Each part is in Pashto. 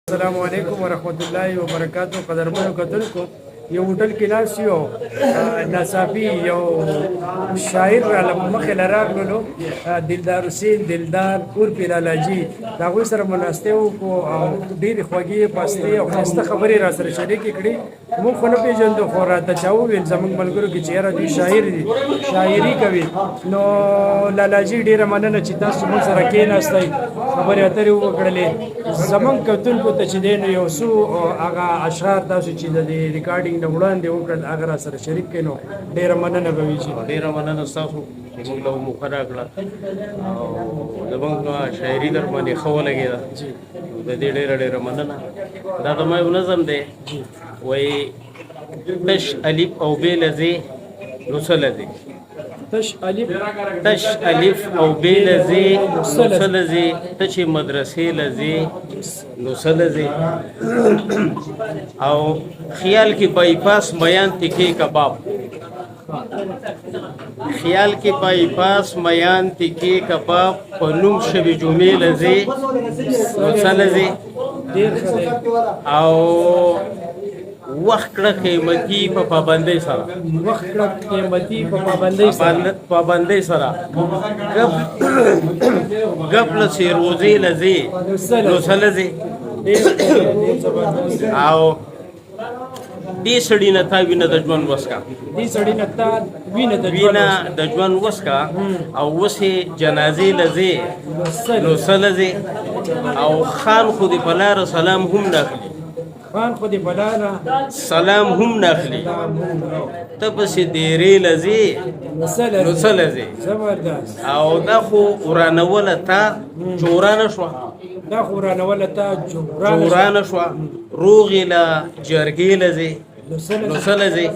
السلام علیکم ورحمت الله وبرکاتو. قدرمنو کتونکو، یو هوټل کې ناست یو، ناڅاپي یو شاعر را مخې له راغللو، دلدار حسین دلدار عرف لالاجي. د هغوی سره مو ناستی وکړو او ډېرې خوږې، پستې او ښایسته خبرې را سره شریکې کړې. موږ خو نه پېژندو، خو راته چا وویل زموږ ملګرو کې چې یاره دوی شاعر دي، شاعري کوي. نو لالاجي، ډېره مننه چې تاسو موږ سره کېناستئ، خبرې اترې وکړلې. زمونږ کتونکو ته چې دی نو یو څو هغه اشعار تاسو چې د دې ریکارډینګ نه وړاندې وکړل، هغه را سره شریک کړئ، نو ډېره مننه به وي. چې ډېره مننه ستاسو چې موږ له موقع راکړه او زموږ شاعري در باندې ښه ولګېده، د دې ډېره ډېره مننه. دا د ما یو نظم دی، وایي: تش الف او بې لځې نو څه لځې؟ تش الف تش الف او بې لځې نو څه لځې؟ ته چې مدرسې لځې نو څه لځې؟ او خیال کې بای پاس میان تکې کباب، خیال کې بای پاس میان تکې کباب، په نوم شوی جمعې لځې نو څه لځې؟ ډېر ښه دی. او وخت کړه قیمتي په پابندۍ سره. وخت کړه قیمتي په پابندۍ سره. پابندۍ سره، ګپ ګپ له سیروزې لځې نو څه لځې؟ ډېر ښه دی، ډېر زبردست. او دې سړي نه تا وینه د ژوند وسکا. دې سړي نه تا وینه د ژوند وینه د ژوند وسکا او وسې جنازې لځې نو څه لځې؟ او خان خو دې په لاره سلام هم نه اخلي. خان خو دې بلاله سلام هم نه اخلي، ته پسې دیرې لځې نو څه لځې؟ زبردست. او دا خو ورانوله تا چورانه شوه. دا خو ورانوله تا جورانه. چورانه شوه، روغې له جرګې لځې نو څه لځې؟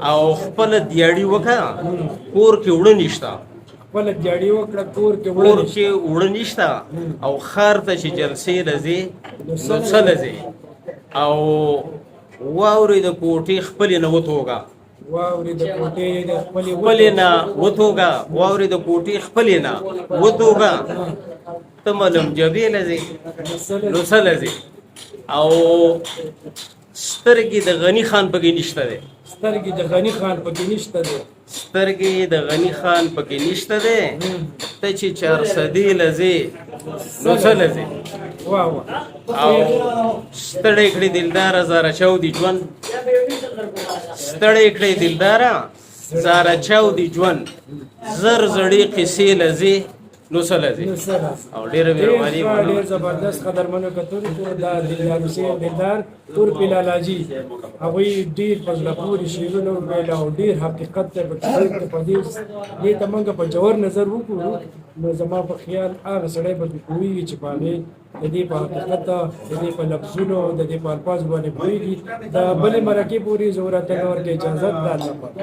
او خپله دیاړي وکړه، کور کې وړه نشته. خپله دیاړي وکړه، کور کې کور وړه کې وړه نشته او ښار ته چې جلسې لځې نو څه لځې؟ او واورې د کوټې خپلې نه وتوګه. واورې د کوټې د خپلې خپلې نه وتوګه، واورې د کوټې خپلې نه وتوګه، ته ملم جبې لځې نو څه لځې؟ او سترګې د غني خان پکې نشته دی. سترګې د غني خان پکې نشته دی. سترګې د غني خان پکې نشته دی، ته چې چارسدې لځې نو څه لځې؟ واه واه. او ستړی کړې دلداره زاره چاو دی ژوند، ستړی کړې دلداره زاره چاو دی ژوند، زر زړې قصې لځې نو څه لځې؟ نو څه لځې؟ او ډېره مهرباني. ډېر ښه، ډېر زبردست. قدرمنو کتونکو، دا دلدار حسین دلدار عرف لالاجي، هغوی ډېر په زړه پورې شعرونه وویل او ډېر حقیقت دی پکې. په دې ته موږ په ژور نظر وګورو نو زما په خیال هغه سړی به پرې پوهېږي چې په هغې د دې په حقیقت، د دې په لفظونو، د دې په الفاظو باندې پوهېږي. د بلې مرکې پورې زه ورته نه ورکړې اجازت، د الله پاک.